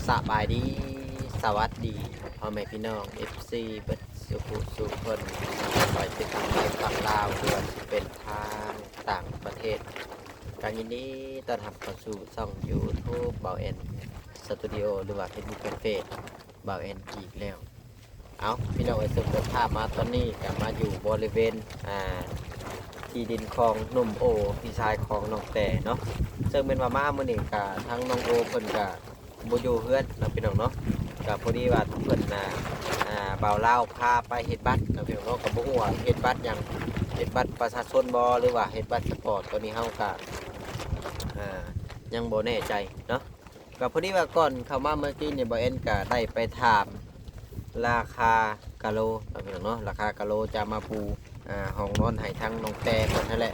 ສະບາຍດີ ສະຫວັດດີ ພໍ່ແມ່ພີ່ນ້ອງ ເອັຟຊີ ເບິດສູ່ຜູ້ສູ່ຄົນ ທີ່ຄອຍຕິດຕາມໄລຟ໌ຟັງລາວ ບໍ່ວ່າຊິເປັນທາງຕ່າງປະເທດ. ກໍຍິນດີຕ້ອນຮັບເຂົ້າສູ່ຊ່ອງຢູທູບ ບ່າວແອນ ສະຕູດິໂອ ຫຼືວ່າເຟສບຸກແຟນເພຈ ບ່າວແອນ ອີກແລ້ວ. ເອົ້າ ພີ່ນ້ອງເອີຍ ເຊິ່ງເດີນທາງມາຕອນນີ້ກໍມາຢູ່ບໍລິເວນ ອ່າ ທີ່ດິນຂອງໜຸ່ມໂອ ພີ່ຊາຍຂອງນ້ອງແຕເນາະ. ເຊິ່ງແມ່ນວ່າມາມື້ນີ້ກໍທາງນ້ອງໂອເພິ່ນກໍບໍ່ຢູ່ເຮືອນເນາະ ພີ່ນ້ອງເນາະ. ກໍພໍດີວ່າເພິ່ນນະ ອ່າ ບ່າວລາວພາໄປເຮັດບັດເນາະ ພີ່ນ້ອງເນາະ. ກໍບໍ່ຮູ້ວ່າເຮັດບັດຫຍັງ ເຮັດບັດປະຊາຊົນບໍ່ ຫຼືວ່າເຮັດບັດສະປອດ ຕອນນີ້ເຮົາກໍ ອ່າ ຍັງບໍ່ແນ່ໃຈເນາະ. ກໍພໍດີວ່າກ່ອນເຂົ້າມາເມື່ອກີ້ນີ້ ບ່າວແອນກໍໄດ້ໄປຖາມລາຄາກະໂລເນາະ ພີ່ນ້ອງເນາະ. ລາຄາກະໂລຈະມາປູ ອ່າ ຫ້ອງນອນໃຫ້ທາງນ້ອງແຕເພິ່ນຫັ້ນແຫຼະ.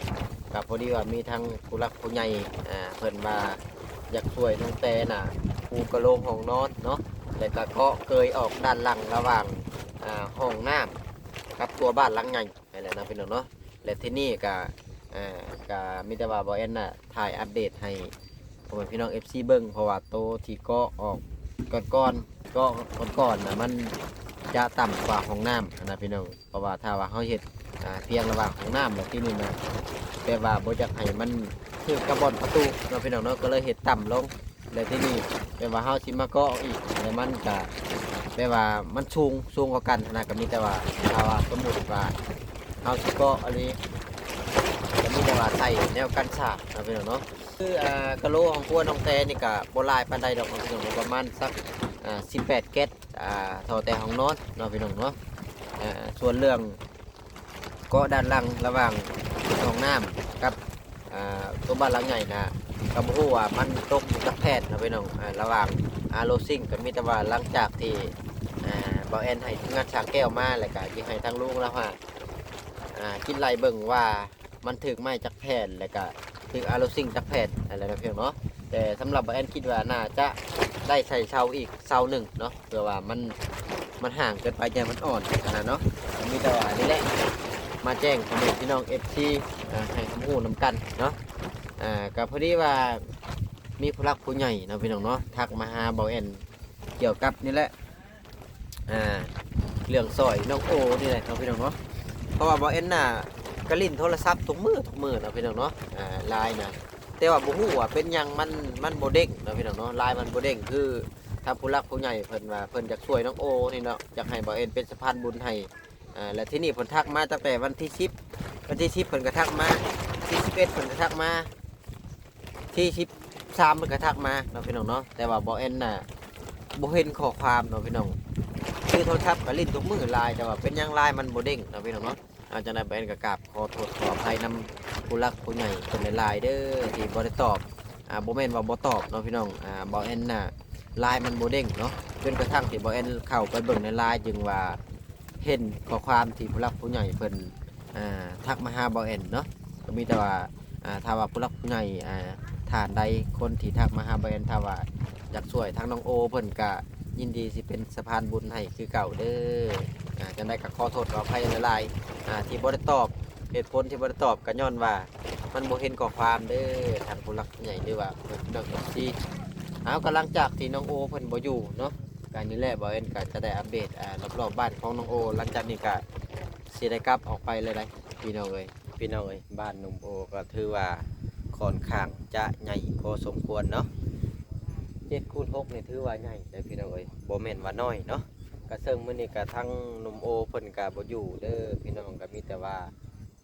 ກໍພໍດີວ່າມີທາງຜູ້ຫຼັກຜູ້ໃຫຍ່ ອ່າ ເພິ່ນວ່າຢາກຊ່ວຍນ້ອງແຕນະ ປູກະໂລຫ້ອງນອນເນາະ ແລ້ວກໍເກາະເກີຍອອກດ້ານຫຼັງລະຫວ່າງ ອ່າ ຫ້ອງນ້ຳກັບຕົວບ້ານຫຼັງໃຫຍ່ ນັ້ນແຫຼະເນາະ ພີ່ນ້ອງເນາະ. ແລະ ທີ່ນີ້ກະ ເອີ ກະມີແຕ່ວ່າບ່າວແອນນະ ຖ່າຍອັບເດດໃຫ້ພໍ່ແມ່ພີ່ນ້ອງ ເອັຟຊີ ເບິ່ງ ເພາະວ່າໂຕທີ່ເກາະອອກກ່ອນໆ ເກາະກ່ອນໆນະ ມັນຈະຕ່ຳກວ່າຫ້ອງນ້ຳຫັ້ນນະ ພີ່ນ້ອງ. ເພາະວ່າຖ້າວ່າເຮົາເຮັດ ອ່າ ພຽງລະຫວ່າງຫ້ອງນ້ຳ ແລ້ວທີ່ນີ້ນະ ແບບວ່າບໍ່ຢາກໃຫ້ມັນຖືກກັບບ່ອນປະຕູເນາະ ພີ່ນ້ອງເນາະ ກໍເລີຍເຮັດຕ່ຳລົງ. ແລ້ວທີ່ນີ້ແບບວ່າເຮົາຊິມາເກາະອີກ ແລ້ວມັນກະແບບວ່າມັນສູງ ສູງກວ່າກັນຫັ້ນນະ. ກໍມີແຕ່ວ່າ ຖ້າວ່າສົມມຸດວ່າເຮົາຊິເກາະອີ່ຫຼີ ກໍມີແຕ່ວ່າໃສ່ແນວກັນສາດເນາະ ພີ່ນ້ອງເນາະ. ຄື ອ່າ ກະໂຫຼຂອງຄົວນ້ອງແຕນີ້ກະບໍ່ຫຼາຍປານໃດດອກເນາະ ພີ່ນ້ອງເນາະ ປະມານສັກ ອ່າ ສິບແປດແກັດ ອ່າ ທໍ່ແຕ່ຫ້ອງນອນເນາະ ພີ່ນ້ອງເນາະ. ອ່າ ສ່ວນເລື່ອງ ເກາະດ້ານຫຼັງລະຫວ່າງຫ້ອງນ້ຳກັບ ອ່າ ຕົວບ້ານຫຼັງໃຫຍ່ນະ ກໍບໍ່ຮູ້ວ່າມັນຕົກຢູ່ຈັກແຜ່ນເນາະ ພີ່ນ້ອງ. ອ່າ ລະຫວ່າງ ອ່າ ໂລຊິງ ກໍມີແຕ່ວ່າຫຼັງຈາກທີ່ ອ່າ ບ່າວແອນໃຫ້ທີມງານຊ່າງແກ້ວມາ ແລ້ວກໍຊິໃຫ້ທາງລຸງລາວຫາ ອ່າ ຄິດໄລ່ເບິ່ງວ່າມັນຖືກໄມ້ຈັກແຜ່ນ ແລ້ວກໍຖືກ ອ່າ ໂລຊິງຈັກແຜ່ນ ຫັ້ນແຫຼະເນາະ ພີ່ນ້ອງເນາະ. ແຕ່ສຳລັບບ່າວແອນຄິດວ່າໜ້າຈະໄດ້ໃສ່ເສົາອີກເສົາໜຶ່ງເນາະ ເພື່ອວ່າມັນ ມັນຫ່າງເກີນໄປ ຢ້ານມັນອ່ອນຫັ້ນນະເນາະ. ມີແຕ່ວ່ານີ້ແຫຼະ ມາແຈ້ງພໍ່ແມ່ພີ່ນ້ອງ ເອັຟຊີ ອ່າ ໃຫ້ຮັບຮູ້ນຳກັນເນາະ. ອ່າ ກໍພໍດີວ່າມີຜູ້ຫຼັກຜູ້ໃຫຍ່ເນາະ ພີ່ນ້ອງເນາະ ທັກມາຫາບ່າວແອນກ່ຽວກັບນີ້ແຫຼະ ອ່າ ເລື່ອງຊ່ອຍນ້ອງໂອນີ້ແຫຼະເນາະ ພີ່ນ້ອງເນາະ. ເພາະວ່າບ່າວແອນນະ ກໍຫຼິ້ນໂທລະສັບທຸກມື້ ທຸກມື້ເນາະ ພີ່ນ້ອງເນາະ. ອ່າ ລາຍນະ ແຕ່ວ່າບໍ່ຮູ້ວ່າເປັນຫຍັງ ມັນ ມັນບໍ່ເດ້ງເນາະ ພີ່ນ້ອງເນາະ ລາຍມັນບໍ່ເດ້ງ. ຄືທາງຜູ້ຫຼັກຜູ້ໃຫຍ່ເພິ່ນວ່າເພິ່ນຢາກຊ່ວຍນ້ອງໂອນີ້ເນາະ ຢາກໃຫ້ບ່າວແອນເປັນສະພານບຸນໃຫ້ ອ່າ ແລະ ທີນີ້ເພິ່ນທັກມາຕັ້ງແຕ່ວັນທີສິບ ວັນທີສິບເພິ່ນກໍທັກມາ ທີສິບເອັດເພິ່ນກໍທັກມາ ທີສິບສາມເພິ່ນກໍທັກມາເນາະ ພີ່ນ້ອງເນາະ. ແຕ່ວ່າບ່າວແອນນະ ບໍ່ເຫັນຂໍ້ຄວາມເນາະ ພີ່ນ້ອງ. ຄືໂທລະສັບກໍຫຼິ້ນທຸກມື້ລາຍ ແຕ່ວ່າເປັນຫຍັງລາຍມັນບໍ່ເດ້ງເນາະ ພີ່ນ້ອງເນາະ. ອາ ຈັ່ງໃດບ່າວແອນກໍກາບ ຂໍໂທດຂໍອະໄພນຳຜູ້ຫຼັກຜູ້ໃຫຍ່ເພິ່ນຫຼາຍໆເດີ ທີ່ບໍ່ໄດ້ຕອບ. ອ່າ ບໍ່ແມ່ນວ່າບໍ່ຕອບເນາະ ພີ່ນ້ອງ. ອ່າ ບ່າວແອນນະ ລາຍມັນບໍ່ເດ້ງເນາະ ຈົນກະທັ່ງທີ່ບ່າວແອນເຂົ້າໄປເບິ່ງໃນລາຍ ຈຶ່ງວ່າເຫັນຂໍ້ຄວາມທີ່ຜູ້ຫຼັກຜູ້ໃຫຍ່ເພິ່ນ ອ່າ ທັກມາຫາບ່າວແອນເນາະ. ກໍມີແຕ່ວ່າ ອ່າ ຖ້າວ່າຜູ້ຫຼັກຜູ້ໃຫຍ່ ອ່າ ທ່ານໃດ ຄົນທີ່ທັກມາຫາບ່າວແອນ ຖ້າວ່າຢາກຊ່ວຍທາງນ້ອງໂອ ເພິ່ນກະຍິນດີຊິເປັນສະພານບຸນໃຫ້ຄືເກົ່າເດີ. ອ່າ ຈັ່ງໃດກໍຂໍໂທດຂໍອະໄພຫຼາຍໆ ອ່າ ທີ່ບໍ່ໄດ້ຕອບ. ເຫດຜົນທີ່ບໍ່ໄດ້ຕອບກໍຍ້ອນວ່າມັນບໍ່ເຫັນຂໍ້ຄວາມເດີ ທາງຜູ້ຫຼັກຜູ້ໃຫຍ່ ຫຼືວ່າເພິ່ນເນາະ ເອັຟຊີ. ເອົາ ກໍຫຼັງຈາກທີ່ນ້ອງໂອເພິ່ນບໍ່ຢູ່ເນາະ ກໍນີ້ແຫຼະ ບ່າວແອນກໍຈະໄດ້ອັບເດດ ອ່າ ລອບໆບ້ານຂອງນ້ອງໂອ. ຫຼັງຈາກນີ້ກໍຊິໄດ້ກັບອອກໄປແລ້ວໃດ໋ ພີ່ນ້ອງເອີຍ. ພີ່ນ້ອງເອີຍ ບ້ານໜຸ່ມໂອກໍຖືວ່າຂ້ອນຂ້າງຈະໃຫຍ່ພໍສົມຄວນເນາະ ເຈັດຄູນຫົກນີ້ຖືວ່າໃຫຍ່ເດີ ພີ່ນ້ອງເອີຍ ບໍ່ແມ່ນວ່ານ້ອຍເນາະ. ກະເຊິ່ງມື້ນີ້ກະທາງໜຸ່ມໂອເພິ່ນກະບໍ່ຢູ່ເດີພີ່ນ້ອງ ກະມີແຕ່ວ່າ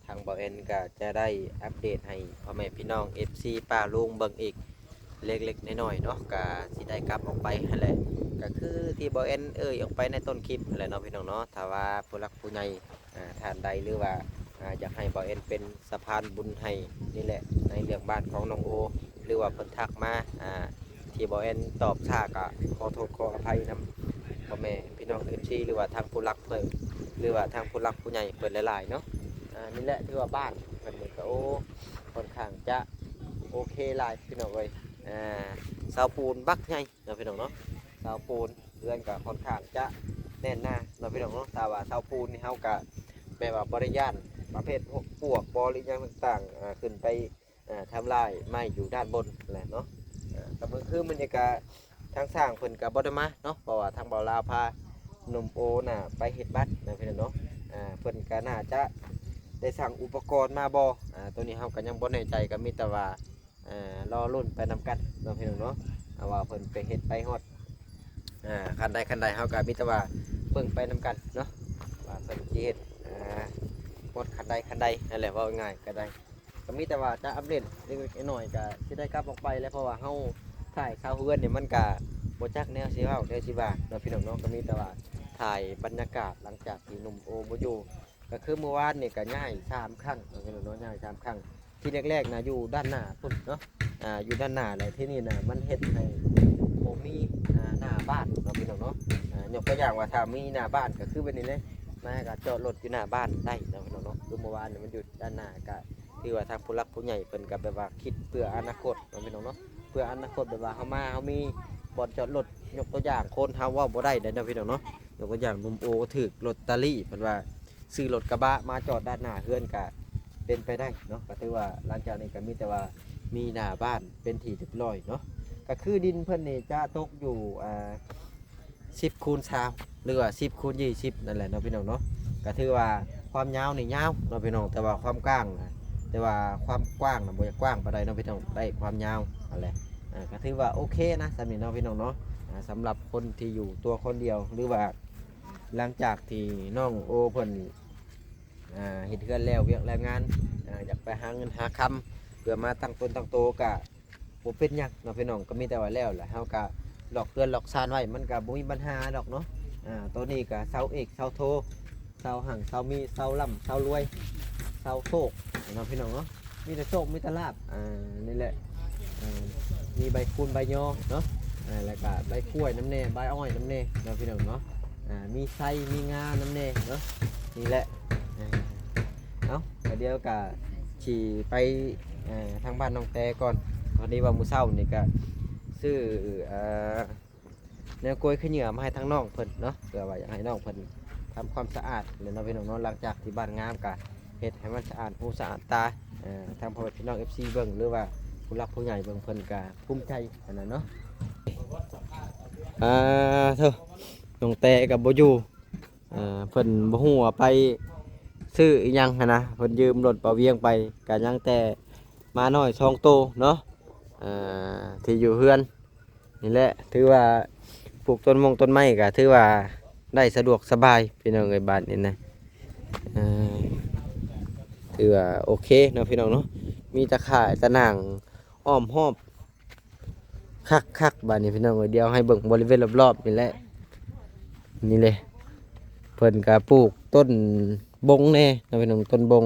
ທາງບ່າວແອນກະຈະໄດ້ອັບເດດໃຫ້ພໍ່ແມ່ພີ່ນ້ອງ ເອັຟຊີ ປ້າລຸງເບິ່ງອີກເລັກໆນ້ອຍໆເນາະ ກະຊິໄດ້ກັບອອກໄປຫັ້ນແຫຼະ. ກະຄືທີ່ບ່າວແອນເອີ່ຍອອກໄປໃນຕົ້ນຄລິບຫັ້ນແຫຼະເນາະ ພີ່ນ້ອງເນາະ ຖ້າວ່າຜູ້ຫຼັກຜູ້ໃຫຍ່ ອ່າ ທ່ານໃດ ຫຼືວ່າ ອ່າ ຢາກໃຫ້ບ່າວແອນເປັນສະພານບຸນໃຫ້ນີ້ແຫຼະ ໃນເລື່ອງບ້ານຂອງນ້ອງໂອ ຫຼືວ່າເພິ່ນທັກມາ ອ່າ ທີ່ບ່າວແອນຕອບຊ້າກໍຂໍໂທດຂໍອະໄພນຳພໍ່ແມ່ພີ່ນ້ອງ ເອັຟຊີ ຫຼືວ່າທາງຜູ້ຫຼັກເພິ່ນ ຫຼືວ່າທາງຜູ້ຫຼັກຜູ້ໃຫຍ່ເພິ່ນຫຼາຍໆເນາະ. ອ່າ ນີ້ແຫຼະ ຖືວ່າບ້ານເພິ່ນນີ້ກໍ ໂອ້ ຂ້ອນຂ້າງຈະໂອເຄຫຼາຍ ພີ່ນ້ອງເອີຍ. ອ່າ ເສົາປູນບັກໃຫຍ່ ເນາະ ພີ່ນ້ອງເນາະ ເສົາປູນ ເຮືອນກໍຂ້ອນຂ້າງຈະແໜ້ນໜາເນາະ ພີ່ນ້ອງເນາະ. ຖ້າວ່າເສົາປູນນີ້ ເຮົາກໍແບບວ່າບໍ່ໄດ້ຢ້ານປະເພດພວກປວກບໍ ຫຼືຫຍັງຕ່າງໆ ອ່າ ຂຶ້ນໄປ ອ່າ ທຳລາຍໄມ້ຢູ່ດ້ານບົນແຫຼະເນາະ. ອ່າ ກໍຄືມື້ນີ້ກໍ ທາງຊ່າງເພິ່ນກໍບໍ່ໄດ້ມາເນາະ ເພາະວ່າທາງບ່າວລາວພາໜຸ່ມໂອນະໄປເຮັດບັດນະພີ່ນ້ອງເນາະ. ອ່າ ເພິ່ນກໍໜ້າຈະໄດ້ສັ່ງອຸປະກອນມາບໍ່ ອ່າ ໂຕນີ້ເຮົາກໍຍັງບໍ່ແນ່ໃຈ ກໍມີແຕ່ວ່າ ອ່າ ລໍລຸ້ນໄປນຳກັນເນາະພີ່ນ້ອງເນາະ ອ່າ ວ່າເພິ່ນໄປເຮັດໄປຮອດ ອ່າ ຂັ້ນໃດຂັ້ນໃດ ເຮົາກໍມີແຕ່ວ່າເບິ່ງໄປນຳກັນເນາະ ວ່າເພິ່ນຊິເຮັດ ອ່າ ຮອດຂັ້ນໃດຂັ້ນໃດ ນັ້ນແຫຼະ ເວົ້າງ່າຍໆກໍໄດ້. ກໍມີແຕ່ວ່າຈະອັບເດດເລັກໆນ້ອຍໆ ກໍຊິໄດ້ກັບອອກໄປແຫຼະ ເພາະວ່າເຮົາຖ່າຍຊາວເຮືອນນີ້ ມັນກໍບໍ່ຈັກແນວຊິເວົ້າແນວຊິວ່າເນາະພີ່ນ້ອງເນາະ. ກໍມີແຕ່ວ່າຖ່າຍບັນຍາກາດຫຼັງຈາກທີ່ໜຸ່ມໂອບໍ່ຢູ່ ກໍຄືມື້ວານນີ້ກໍຍ້າຍສາມຄັ້ງເນາະພີ່ນ້ອງເນາະ ຍ້າຍສາມຄັ້ງ. ທີແລກໆນະຢູ່ດ້ານໜ້າພຸ້ນເນາະ ອ່າ ຢູ່ດ້ານໜ້າ ແລ້ວທີນີ້ນະມັນເຮັດໃຫ້ບໍ່ມີ ອ່າ ໜ້າບ້ານເນາະພີ່ນ້ອງເນາະ. ອ່າ ຍົກຕົວຢ່າງວ່າຖ້າມີໜ້າບ້ານກໍຄືແບບນີ້ເລີຍ ນະ ກໍຈອດລົດຢູ່ໜ້າບ້ານໄດ້ເນາະພີ່ນ້ອງເນາະ. ຄືເມື່ອວານນີ້ມັນຢູ່ດ້ານໜ້າ ກໍຖືວ່າທາງຜູ້ຫຼັກຜູ້ໃຫຍ່ເພິ່ນກໍແບບວ່າຄິດເພື່ອອະນາຄົດເນາະພີ່ນ້ອງເນາະ ເພື່ອອະນາຄົດ ແບບວ່າເຮົາມາເຮົາມີບ່ອນຈອດລົດ. ຍົກຕົວຢ່າງຄົນເຮົາເວົ້າບໍ່ໄດ້ເດ້ເນາະພີ່ນ້ອງເນາະ ຍົກຕົວຢ່າງໜຸ່ມໂອຖືກລອດຕາລີ ເພິ່ນວ່າ ຊື້ລົດກະບະມາຈອດດ້ານໜ້າເຮືອນກະເປັນໄປໄດ້ເນາະ. ກະຖືວ່າຫຼັງຈາກນີ້ກະມີແຕ່ວ່າມີໜ້າບ້ານເປັນທີ່ຮຽບຮ້ອຍເນາະ. ກະຄືດິນເພິ່ນນີ້ຈະຕົກຢູ່ ອ່າ ສິບຄູນຊາວ ຫຼືວ່າສິບຄູນຊາວ ນັ້ນແຫຼະເນາະພີ່ນ້ອງເນາະ. ກະຖືວ່າຄວາມຍາວນີ້ຍາວເນາະພີ່ນ້ອງ ແຕ່ວ່າຄວາມກວ້າງ ແຕ່ວ່າຄວາມກວ້າງນະບໍ່ຢາກກວ້າງປານໃດເນາະພີ່ນ້ອງ ໄດ້ຄວາມຍາວຫັ້ນແຫຼະ. ອ່າ ກະຖືວ່າໂອເຄນະ ສ່ຳນີ້ເນາະພີ່ນ້ອງເນາະ. ອ່າ ສຳລັບຄົນທີ່ຢູ່ຕົວຄົນດຽວ ຫຼືວ່າ ຫຼັງຈາກທີ່ນ້ອງໂອເພິ່ນ ອ່າ ເຮັດເຮືອນແລ້ວ ວຽກແລ້ວງານ ອ່າ ຢາກໄປຫາເງິນຫາຄຳ ເພື່ອມາຕັ້ງຕົນຕັ້ງໂຕ ກະບໍ່ເປັນຫຍັງເນາະພີ່ນ້ອງ. ກະມີແຕ່ວ່າແລ້ວແຫຼະ ເຮົາກະລັອກເຮືອນລັອກຊານໄວ້ ມັນກະບໍ່ມີບັນຫາດອກເນາະ. ອ່າ ໂຕນີ້ກະເຊົາເອກເຊົາໂທ ເຊົາຮັ່ງເຊົາມີ ເຊົາລ່ຳເຊົາລວຍ ເຊົາໂຊກເນາະພີ່ນ້ອງເນາະ. ມີແຕ່ໂຊກມີແຕ່ລາບ ອ່າ ນີ້ແຫຼະ ອ່າ ມີໃບຄູນໃບຍໍເນາະ ອ່າ ແລ້ວກະໃບກ້ວຍນຳແດ່ ໃບອ້ອຍນຳແດ່ເນາະພີ່ນ້ອງເນາະ. ອ່າ ມີໄຊມີງານຳແດ່ເນາະ ນີ້ແຫຼະ. ອ່າ ເອົ້າ ກະດຽວກະຊິໄປ ເອີ ທາງບ້ານນ້ອງແຕກ່ອນ. ພໍດີວ່າມື້ເຊົ້ານີ້ກະຊື້ ເອີ ແນວໂກຍຂີ້ເຫຍື້ອມາໃຫ້ທາງນ້ອງເພິ່ນເນາະ ເພື່ອວ່າຢາກໃຫ້ນ້ອງເພິ່ນທຳຄວາມສະອາດແຫຼະເນາະພີ່ນ້ອງເນາະ. ຫຼັງຈາກທີ່ບ້ານງາມກະເຮັດໃຫ້ມັນສະອາດຫູສະອາດຕາ ເອີ ທາງພໍ່ແມ່ພີ່ນ້ອງເອັຟຊີເບິ່ງ ຫຼືວ່າຜູ້ຫຼັກຜູ້ໃຫຍ່ເບິ່ງ ເພິ່ນກະພູມໃຈຫັ້ນນະເນາະ. ອ່າ ໂທ້ ນ້ອງແຕກໍບໍ່ຢູ່ ເອີ ເພິ່ນບໍ່ຮູ້ວ່າໄປຊື້ອີ່ຫຍັງຫັ້ນນະ ເພິ່ນຢືມລົດບ່າວວຽງໄປ ກໍຍັງແຕ່ໝານ້ອຍສອງໂຕເນາະ ເອີ ທີ່ຢູ່ເຮືອນນີ້ແຫຼະ. ຖືວ່າປູກຕົ້ນມົງຕົ້ນໄມ້ກໍຖືວ່າໄດ້ສະດວກສະບາຍພີ່ນ້ອງເອີຍ ບາດນີ້ນະ. ເອີ ຖືວ່າໂອເຄເນາະພີ່ນ້ອງເນາະ ມີຕາຂ່າຍຕາໜ່າງອ້ອມຮອບ ຄັກໆ ບາດນີ້ພີ່ນ້ອງເອີຍ. ດຽວໃຫ້ເບິ່ງບໍລິເວນລອບໆນີ້ແຫຼະ ນີ້ເລີຍ ເພິ່ນກະປູກຕົ້ນບົງແດ່ເນາະພີ່ນ້ອງ ຕົ້ນບົງ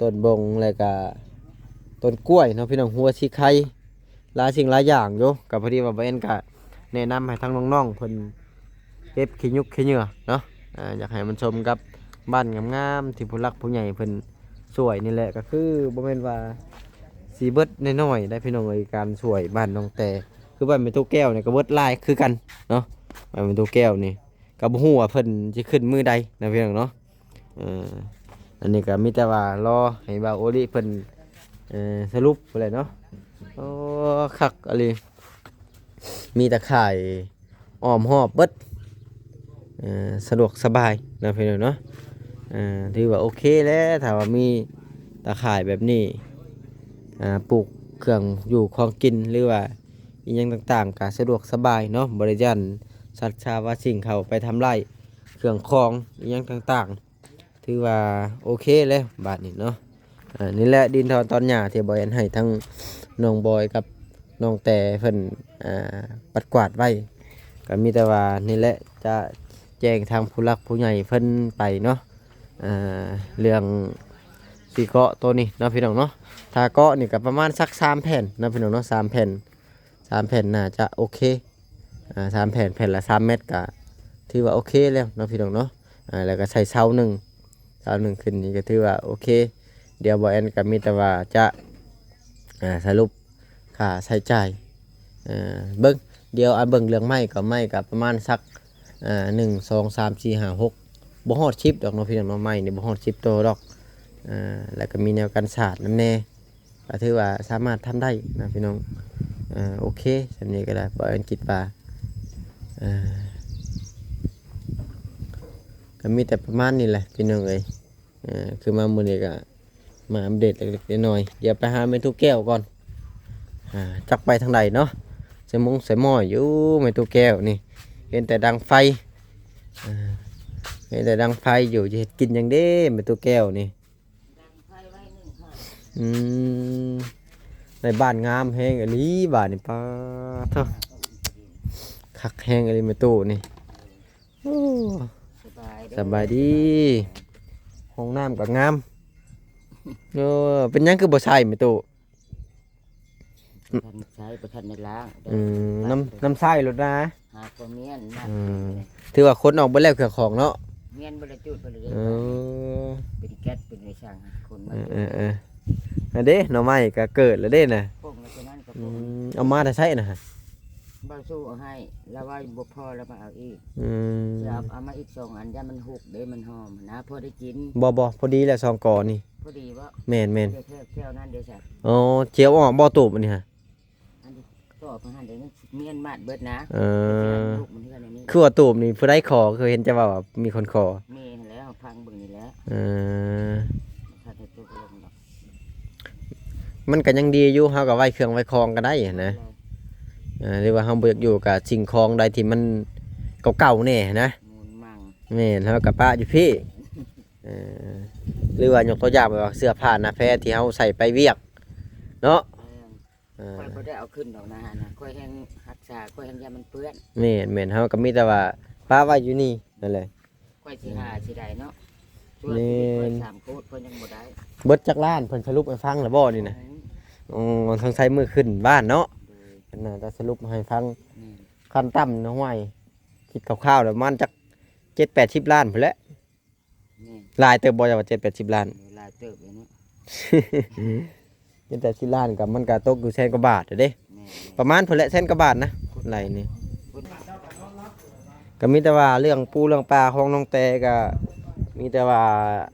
ຕົ້ນບົງ ແລ້ວກະຕົ້ນກ້ວຍເນາະພີ່ນ້ອງ ຫົວສີໄຄ ຫຼາຍສິ່ງຫຼາຍຢ່າງຢູ່. ກະພໍດີວ່າບ່າວແອນກະແນະນຳໃຫ້ທາງນ້ອງໆເພິ່ນເກັບຂີ້ຍຸກຂີ້ເຫຍື້ອເນາະ ອ່າ ຢາກໃຫ້ມັນສົມກັບບ້ານງາມໆ ທີ່ຜູ້ຫຼັກຜູ້ໃຫຍ່ເພິ່ນ ຊ່ວຍນີ້ແຫຼະ ກໍຄືບໍ່ແມ່ນວ່າຊິເບິດນ້ອຍໆໄດ໋ພີ່ນ້ອງເອີຍ ການຊ່ວຍບ້ານນ້ອງແຕ. ຄືບ້ານແມ່ຕູ້ແກ້ວນີ້ກໍເບິດຫຼາຍຄືກັນເນາະ ບ້ານແມ່ຕູ້ແກ້ວນີ້ ກໍບໍ່ຮູ້ວ່າເພິ່ນຊິຂຶ້ນມື້ໃດນະພີ່ນ້ອງເນາະ. ເອີ ອັນນີ້ກໍມີແຕ່ວ່າລໍໃຫ້ບ່າວໂອລິເພິ່ນ ເອີ ສະຫຼຸບພຸ້ນແຫຼະເນາະ. ໂອ້ ຄັກອີ່ຫຼີ ມີຕາຂ່າຍ ອ້ອມຮອບເບິດ ເອີ ສະດວກສະບາຍເນາະພີ່ນ້ອງເນາະ. ເອີ ຖືວ່າໂອເຄແລ້ວ ຖ້າວ່າມີຕາຂ່າຍແບບນີ້ ອ່າ ປູກເຄື່ອງຢູ່ຂອງກິນ ຫຼືວ່າອີ່ຫຍັງຕ່າງໆ ກະສະດວກສະບາຍເນາະ ບໍ່ໄດ້ຢ້ານສັດຊາວາສິ່ງເຂົ້າໄປທຳລາຍເຄື່ອງຂອງອີ່ຫຍັງຕ່າງໆ. ຖືວ່າໂອເຄແລ້ວບາດນີ້ເນາະ. ເອີ ນີ້ແຫຼະດິນທອນຕອນຫຍ້າທີ່ບ່າວແອນໃຫ້ທັງນ້ອງບອຍກັບນ້ອງແຕເພິ່ນ ອ່າ ປັດກວາດໄວ້ ກໍມີແຕ່ວ່ານີ້ແຫຼະ ຈະແຈ້ງທາງຜູ້ຫຼັກຜູ້ໃຫຍ່ເພິ່ນໄປເນາະ ອ່າ ເລື່ອງຊິເກາະໂຕນີ້ເນາະພີ່ນ້ອງເນາະ. ຖ້າເກາະນີ້ກໍປະມານສັກສາມແຜ່ນເນາະພີ່ນ້ອງເນາະ ສາມແຜ່ນ ສາມແຜ່ນໜ້າຈະໂອເຄ ອ່າ ສາມແຜ່ນ ແຜ່ນລະສາມແມັດ ກະຖືວ່າໂອເຄແລ້ວເນາະພີ່ນ້ອງເນາະ. ອ່າ ແລ້ວກະໃສ່ເສົາໜຶ່ງ ເສົາໜຶ່ງຂຶ້ນນີ້ກະຖືວ່າໂອເຄ. ດຽວບ່າວແອນກະມີແຕ່ວ່າຈະ ອ່າ ສະຫຼຸບຄ່າໃຊ້ຈ່າຍ ເບິ່ງ ດຽວ ອ່າ ເບິ່ງເລື່ອງໄມ້ກໍ ໄມ້ກະປະມານສັກ ອ່າ ໜຶ່ງ ສອງ ສາມ ສີ່ ຫ້າ ຫົກ ບໍ່ຮອດສິບດອກເນາະພີ່ນ້ອງເນາະ ໄມ້ນີ້ບໍ່ຮອດສິບໂຕດອກ. ອ່າ ແລ້ວກະມີແນວກັນສາດນຳແດ່ ກໍຖືວ່າສາມາດທຳໄດ້ນະພີ່ນ້ອງ. ອ່າ ໂອເຄ ສ່ຳນີ້ກໍໄດ້ ບໍ່ອັນຄິດວ່າ ອ່າ ກໍມີແຕ່ປະມານນີ້ແຫຼະພີ່ນ້ອງເອີຍ. ເອີ ຄືມາມື້ນີ້ກໍມາອັບເດດເລັກໆນ້ອຍໆ. ດຽວໄປຫາແມ່ຕູ້ແກ້ວກ່ອນ ອ່າ ຈັກໄປທາງໃດເນາະ. ໃສ່ມົງໃສ່ໝໍ້ຢູ່ແມ່ຕູ້ແກ້ວນີ້ ເຫັນແຕ່ດັງໄຟ ອ່າ ເຫັນແຕ່ດັງໄຟຢູ່. ຈະເຮັດກິນຫຍັງເດ້ແມ່ຕູ້ແກ້ວນີ້? ອືມ ໃນບ້ານງາມແຮງອີ່ຫຼີ ບ້ານນີ້ ປາດໂທ້ ຄັກແຮງອີ່ຫຼີແມ່ຕູ້ນີ້. ໂອ້ ສະບາຍດີ ສະບາຍດີ. ຫ້ອງນ້ຳກໍງາມ. ໂອ້ ເປັນຫຍັງຄືບໍ່ໃຊ້ແມ່ຕູ້? ບໍ່ທັນໃຊ້ ບໍ່ທັນໄດ້ລ້າງ. ອືມ ນ້ຳ ນ້ຳໃຊ້ໂລດນາ. ຫາກໍມ້ຽນນະ. ອືມ ຖືວ່າຂົນອອກເບິດແລ້ວເຄື່ອງຂອງເນາະ. ມ້ຽນບໍ່ໄດ້ຈູດບໍ່ໄດ້. ເອີ ເປັນແກັດເປັນໄວຊ່າງຂົນມາ. ເອີໆໆ ອັນເດ້ ໜໍ່ໄມ້ກໍເກີດແລ້ວເດ້ນະ. ປົງແລ້ວຕົວນັ້ນກໍ ອື ປົງ ເອົາມາແຕ່ໃສນະ? ບ່າວສູ້ເອົາໃຫ້ ລາວວ່າບໍ່ພໍ ລາວມາເອົາອີກ. ອືມ ຊິເອົາ ເອົາມາອີກສອງອັນ ຢ້ານມັນຮຸກເດ້ ມັນຫອມນະ ພໍໄດ້ກິນ. ບໍ່ໆ ພໍດີແລ້ວ ສອງກໍນີ້. ພໍດີບໍ່? ແມ່ນໆ ແຖວ ແຖວນັ້ນເດ້ຊະ. ອໍ ຈຽວອອກບໍ່ຕູບອັນນີ້ຫະ? ອັນທີ່ຕໍ່ໄປຫັ້ນເດ້ ມັນແມ່ນມາດເບິດນະ. ເອີ ລູກມັນເຮືອນອັນນີ້ ຄືວ່າຕູບນີ້ຜູ້ໃດຂໍ? ຄືເຫັນຈະເວົ້າວ່າມີຄົນຂໍ. ແມ່ນແລ້ວ ຟັງເບິ່ງນີ້ແຫຼະ. ເອີ ມັນກໍຍັງດີຢູ່ ເຮົາກໍໄວ້ເຄື່ອງໄວ້ຂອງກໍໄດ້ນະ. ເອີ ຫຼືວ່າເຮົາບໍ່ຢາກຢູ່ ກໍສິ່ງຂອງໃດທີ່ມັນເກົ່າໆແດ່ນະ. ແມ່ນ ເຮົາກໍປະຢູ່ພີ້. ເອີ ຫຼືວ່າຍົກຕົວຢ່າງແບບວ່າເສື້ອຜ້າໜ້າແພທີ່ເຮົາໃສ່ໄປວຽກເນາະ. ແມ່ນ ເອີ ຂ້ອຍບໍ່ໄດ້ເອົາຂຶ້ນດອກນະ ອັນນັ້ນ ຂ້ອຍແຮ່ງຮັກສາ ຂ້ອຍແຮ່ງຢ້ານມັນເປື້ອນ. ແມ່ນໆ ເຮົາກໍມີແຕ່ວ່າປະໄວ້ຢູ່ນີ້ນັ້ນແຫຼະ. ຂ້ອຍຊິຫາຊິໄດ້ເນາະ. ແມ່ນ ຊ່ວຍຊີວິດຂ້ອຍສາມໂຄດ ຂ້ອຍຍັງບໍ່ໄດ້. ເບິດຈັກລ້ານ ເພິ່ນສະຫຼຸບໃຫ້ຟັງແລ້ວບໍ່ນີ້ນະ? ອືມ ອໍ ສົງໄສມື້ຂຶ້ນບ້ານເນາະ. ໂດຍ ເພິ່ນໜ້າຈະສະຫຼຸບໃຫ້ຟັງ. ແມ່ນ ຂັ້ນຕ່ຳນະ ຫ້ວຍ ຄິດຄ່າວໆແລ້ວປະມານຈັກເຈັດແປດສິບລ້ານພຸ້ນແຫຼະ. ແມ່ນ ຫຼາຍເຕີບບໍ່ ເຈົ້າວ່າເຈັດແປດສິບລ້ານ? ຫຼາຍເຕີບເລີຍເນາະ. ເຈັດແປດສິບລ້ານກໍ ມັນກໍຕົກຢູ່ແສນກວ່າບາດເດ້. ແມ່ນໆ ປະມານພຸ້ນແຫຼະ ແສນກວ່າບາດນະ ໄລ່ນີ້. ກໍມີແຕ່ວ່າເລື່ອງປູເລື່ອງປາຂອງນ້ອງແຕກໍມີແຕ່ວ່າ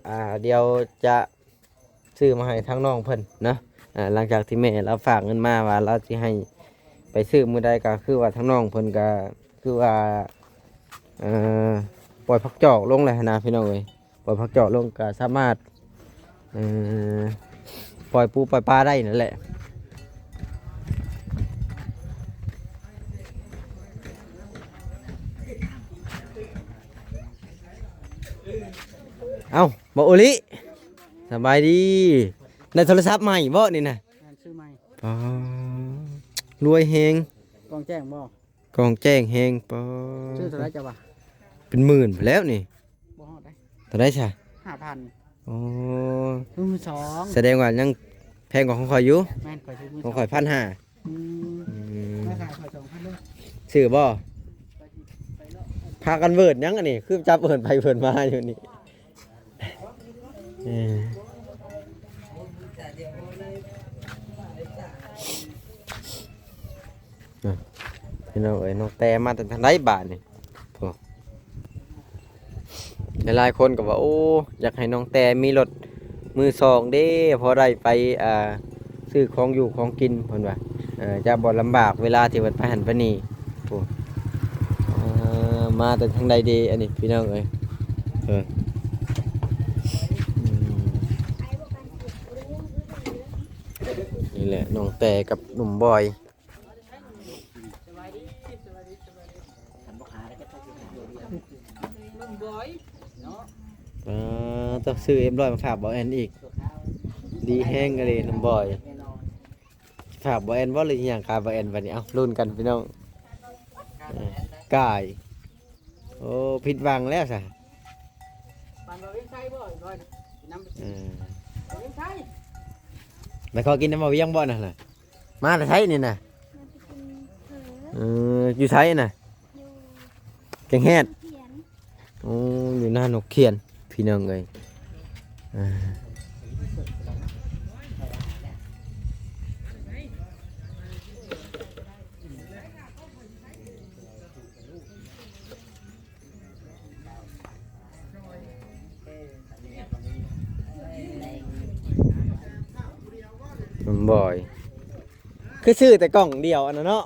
ອ່າ ດຽວຈະ ຊື້ມາໃຫ້ທາງນ້ອງເພິ່ນເນາະ. ອ່າ ຫຼັງຈາກທີ່ແມ່ລາວຝາກເງິນມາວ່າລາວຊິໃຫ້ໄປຊື້ມື້ໃດ ກໍຄືວ່າທາງນ້ອງເພິ່ນກໍຄືວ່າ ເອີ ປ່ອຍຜັກຈອກລົງແລ້ວຫັ້ນນະພີ່ນ້ອງເອີຍ. ປ່ອຍຜັກຈອກລົງກໍສາມາດ ເອີ ປ່ອຍປູປ່ອຍປາໄດ້ນັ້ນແຫຼະ. ເອົ້າ ບໍ່ໂອລິ ສະບາຍດີ. ໄດ້ໂທລະສັບໃໝ່ບໍ່ນີ້ນະ? ແມ່ນ ຊື້ໃໝ່. ປາ ລວຍແຮງ. ກ້ອງແຈ້ງບໍ່? ກ້ອງແຈ້ງແຮງ. ປາ ຊື້ເທົ່າໃດເຈົ້າວ່າ? ເປັນໝື່ນພຸ້ນແລ້ວນີ້. ບໍ່ຮອດເດ້. ເທົ່າໃດຊະ? ຫ້າພັນ. ໂອ້ ມືສອງ. ສະແດງວ່າຍັງແພງກວ່າຂອງຂ້ອຍຢູ່. ແມ່ນ ຂ້ອຍຊື້ມືສອງ ຂອງຂ້ອຍພັນຫ້າ. ອືມ ອືມ ມາຂາຍຂ້ອຍສອງພັນເດີ. ຊື້ບໍ່? ພາກັນເວີດຫຍັງອັນນີ້ ຄືຈັບເອີ້ນໄປເອີ້ນມາຢູ່ນີ້. ເອີ ພີ່ນ້ອງເອີຍ ນ້ອງແຕມາແຕ່ທາງໃດບາດນີ້? ໂອ້ ຫຼາຍໆຄົນກໍວ່າ ໂອ້ ຢາກໃຫ້ນ້ອງແຕມີລົດມືສອງເດ້ ພໍໄດ້ໄປ ອ່າ ຊື້ຂອງຢູ່ຂອງກິນ ເພິ່ນວ່າ ເອີ ຈະບໍ່ລຳບາກເວລາທີ່ເພິ່ນໄປຫັ້ນໄປນີ້. ໂອ້ ເອີ ມາແຕ່ທາງໃດເດ ອັນນີ້ ພີ່ນ້ອງເອີຍ. ເອີ ອືມ ນີ້ແຫຼະ ນ້ອງແຕກັບໜຸ່ມບອຍ. ໜຸ່ມບອຍເນາະ. ອ່າ ຕ້ອງຊື້ເອັມຮ້ອຍມາຝາກບ່າວແອນອີກ. ດີແຮງອີ່ຫຼີໜຸ່ມບອຍ. ຝາກບ່າວແອນບໍ່ ຫຼືຫຍັງກາຍບ່າວແອນບັດນີ້? ເອົ້າ ລຸ້ນກັນພີ່ນ້ອງ. ເອີ ກາຍ. ໂອ້ ຜິດຫວັງແລ້ວຊະ. ປານບ່າວວຽງໄຊບໍ່? ເອີ ໄປຂໍກິນນຳບ່າວວຽງບໍ່ນັ້ນນະ? ມາແຕ່ໃສນີ້ນະ? ເອີ ຢູ່ໃສນະ? ແກງແຮດ. ໂອ້ ຢູ່ນານົກຂຽນ ພີ່ນ້ອງເອີຍ. ອ່າ ໜຸ່ມບອຍ ຄື ຊື້ແຕ່ກ່ອງດຽວອັນນັ້ນເນາະ.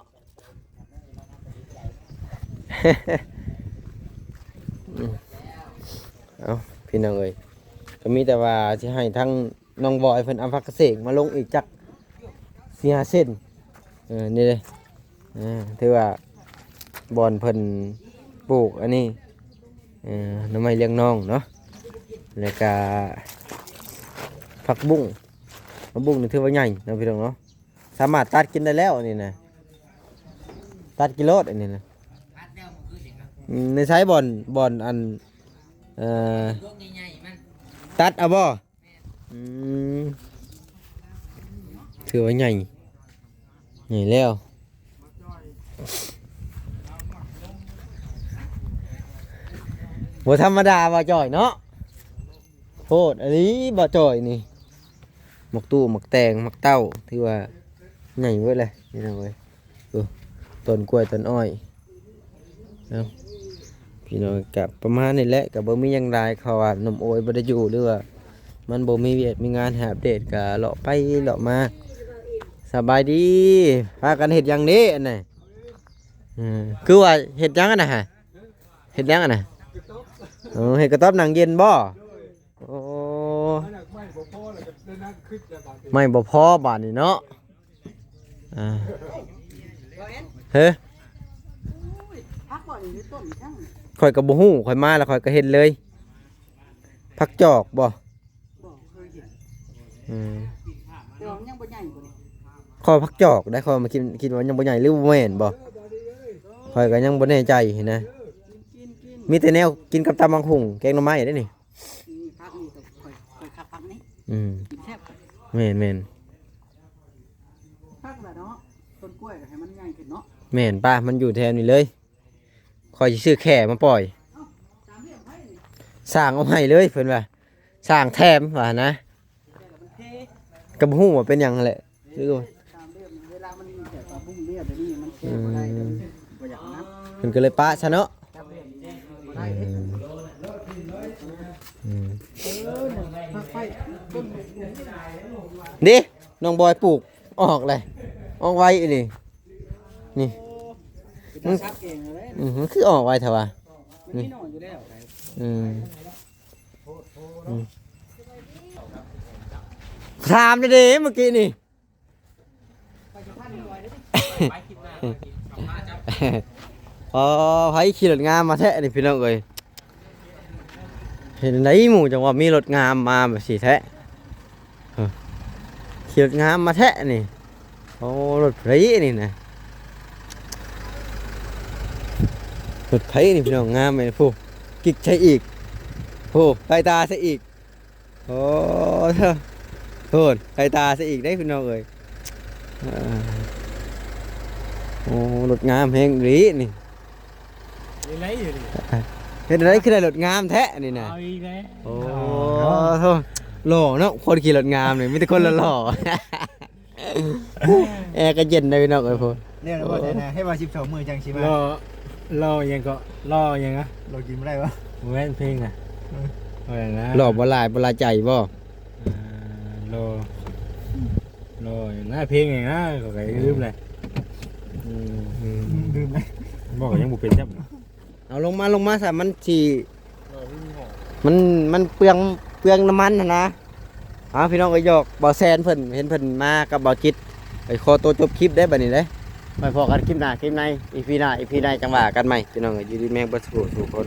ເອົາ ພີ່ນ້ອງເອີຍ ກໍມີແຕ່ວ່າຊິໃຫ້ທາງນ້ອງບອຍເພິ່ນເອົາຜັກກະເສງມາລົງອີກຈັກສີ່ຫ້າເສັ້ນ. ເອີ ນີ້ເດ້ ເອີ ຖືວ່າບ່ອນເພິ່ນປູກອັນນີ້ ເອີ ໜໍ່ໄມ້ລ້ຽງນ້ອງເນາະ ແລ້ວກະຜັກບຸ້ງ. ຜັກບຸ້ງນີ້ຖືວ່າໃຫຍ່ເນາະ ພີ່ນ້ອງເນາະ. ສາມາດຕັດກິນໄດ້ແລ້ວອັນນີ້ນະ ຕັດກິນໂລດອັນນີ້ນະ. ອືມ ໃນໃສບ່ອນ ບ່ອນອັນ ເອີ ຕັດເອົາບໍ່? ອືມ ຖືວ່າໃຫຍ່ ໃຫຍ່ແລ້ວ ບໍ່ທຳມະດາບ່າວຈ່ອຍເນາະ. ໂພດອີ່ຫຼີບ່າວຈ່ອຍນີ້ ໝາກຕູ້ ໝາກແຕງ ໝາກເຕົ້າ ຖືວ່າໃຫຍ່ເບິດແຫຼະພີ່ນ້ອງເອີຍ. ໂອ້ ຕົ້ນກ້ວຍ ຕົ້ນອ້ອຍເນາະ ພີ່ນ້ອງ. ກະປະມານນີ້ແຫຼະ ກະບໍ່ມີຫຍັງຫຼາຍ ເພາະວ່າໜຸ່ມໂອຍບໍ່ໄດ້ຢູ່ ຫຼືວ່າມັນບໍ່ມີວຽກມີງານໃຫ້ອັບເດດ ກະເລາະໄປເລາະມາ. ສະບາຍດີ ພາກັນເຮັດຫຍັງເດ້ອັນນີ້? ເອີ ຄືວ່າເຮັດຫຍັງອັນນັ້ນຫະ? ເຮັດຫຍັງອັນນັ້ນ? ເອີ ເຮັດກະຕ໊ອບນັ່ງເຢັນບໍ່? ໂອ້ ໄມ້ບໍ່ພໍແລ້ວກໍໄດ້ນັ່ງຄຶດແລ້ວບາດນີ້ ໄມ້ບໍ່ພໍບາດນີ້ເນາະ. ອ່າ ເຮີ ຜັກບໍ່ນີ້ຢູ່ຕົ້ນຈັງ? ຂ້ອຍກໍບໍ່ຮູ້ ຂ້ອຍມາແລ້ວຂ້ອຍກໍເຫັນເລີຍ. ຜັກຈອກບໍ່? ບໍ່ເຄີຍເຫັນ. ອືມ ແຕ່ວ່າມັນຍັງບໍ່ໃຫຍ່ບໍ່ນີ້? ຂ້ອຍວ່າຜັກຈອກໄດ໋ ຂ້ອຍມາຄິດ ຄິດວ່າຍັງບໍ່ໃຫຍ່ ຫຼືບໍ່ແມ່ນບໍ່? ຂ້ອຍກໍຍັງບໍ່ແນ່ໃຈຫັ້ນນະ. ກິນໆໆ ມີແຕ່ແນວກິນກັບຕຳບັກຫຸ່ງ ແກງໜໍ່ໄມ້ເດ້ນີ້. ນີ້ ຜັກນີ້ກໍຂ້ອຍ ຂ້ອຍຄັກຜັກນີ້. ອືມ ກິນແຊບ. ແມ່ນໆ ຄັກລະເນາະ ຕົ້ນກ້ວຍກໍໃຫ້ມັນໃຫຍ່ຂຶ້ນເນາະ. ແມ່ນ ປະ ມັນຢູ່ແຖວນີ້ເລີຍ. ຂ້ອຍຊິຊື້ແຂ້ມາປ່ອຍ. ເອົ້າ ສາມຫຼ່ຽມໃຜນີ້? ສ້າງເອົາໃຫ້ເລີຍ ເພິ່ນວ່າ ສ້າງແຖມວ່ານະ. ແຕ່ລະມັນເພ ກໍບໍ່ຮູ້ວ່າເປັນຫຍັງຫັ້ນແຫຼະ. ຄືສາມຫຼ່ຽມ ເວລາມັນແບບວ່າບຸ້ງເລຍແບບນີ້ ມັນແກ້ບໍ່ໄດ້ເດ້. ອືມ ບໍ່ຢາກນຳ ເພິ່ນກໍເລີຍປະຊະເນາະ. ສາມຫຼ່ຽມບໍ່ໄດ້ເດ້. ອືມ ອືມ ເອີ ນີ້ ໄຟ ຕົ້ນ ເດ້ ນ້ອງບອຍປູກອອກເລີຍ ອອກໄວອີ່ຫຼີ ນີ້. ໂອ້ ເປັນຕາສັກເອງເລີຍ. ອືມ ມັນຄືອອກໄວແທ້ວະ? ມັນມີໜໍ່ຢູ່ແລ້ວ. ອືມ ອືມ ຖາມແດ່ເດ້ເມື່ອກີ້ນີ້. ອໍ ໃຜຂີ່ລົດງາມມາແທ້ນີ້ພີ່ນ້ອງເອີຍ. ເຮັດໃດໝູ່ຈັ່ງວ່າມີລົດງາມມາແບບຊີ້ແທ້? ເອີ ຂີ່ລົດງາມມາແທ້ນີ້. ໂອ້ ລົດໃຜນີ້ນະ? ລົດໃຜນີ້ພີ່ນ້ອງ? ງາມແມ່ນ. ໂອ້ ກິກໃສ່ອີກ. ໂອ້ ໄລ່ຕາໃສ່ອີກ. ໂອ້ ໂທ້ ໂທ້ ໄລ່ຕາໃສ່ອີກເດ້ພີ່ນ້ອງເອີຍ. ເອີ ໂອ້ ລົດງາມແຮງອີ່ຫຼີນີ້. ເຮັດໄດ້ຢູ່ນີ້ ເຮັດໄດ້ຄືໄດ້ລົດງາມແທ້ນີ້ນະ. ເອົາອີກແລ້ວ. ໂອ້ ເອົາ ໂທ້ ຫຼໍ່ເນາະ ຄົນຂີ່ລົດງາມນີ້ມີແຕ່ຄົນຫຼໍ່ໆ. ແອກໍເຢັນໄດ໋ພີ່ນ້ອງເອີຍ. ໂອ້ ແລ້ວບໍ່ໃຊ່ນະ ໃຫ້ວ່າສິບສອງມື້ຈັ່ງຊິມາ. ຫຼໍ່ ຫຼໍ່ຫຍັງເກາະ ຫຼໍ່ຫຍັງອະ? ຫຼໍ່ກິນບໍ່ໄດ້ບໍ່? ບໍ່ແມ່ນເພງນະ. ເອີ ວ່າຫຍັງນະ? ຫຼໍ່ບໍ່ຫຼາຍ ບໍ່ຫຼາຍໃຈບໍ່? ອ່າ ຫຼໍ່ ຫຼໍ່ຫຍັງນະ ເພງຫຍັງນະ ຂ້ອຍກໍລືມແຫຼະ. ອືມ ລືມແລ້ວ ບອກກໍຍັງບໍ່ເປັນຊ້ຳ. ເອົາລົງມາ ລົງມາຊະ ມັນຊິ ມັນ ມັນເປືອງ ເປືອງນ້ຳມັນຫັ້ນນະ. ເອົາ ພີ່ນ້ອງເອີຍ ຢອກບ່າວແຊນເພິ່ນ ເຫັນເພິ່ນມາກັບບ່າວຈິດ ໄປຂໍໂຕຈົບຄລິບເດ້ບັດນີ້ເດ້. ໄປພໍ້ກັນຄລິບໜ້າ ຄລິບໃນ ອີພີໜ້າ ອີພີໃນ ຈັ່ງວ່າກັນໃໝ່ ພີ່ນ້ອງເອີຍ. ຢູ່ດີມີແຮງເບິດສູ່ຜູ້ສູ່ຄົນ.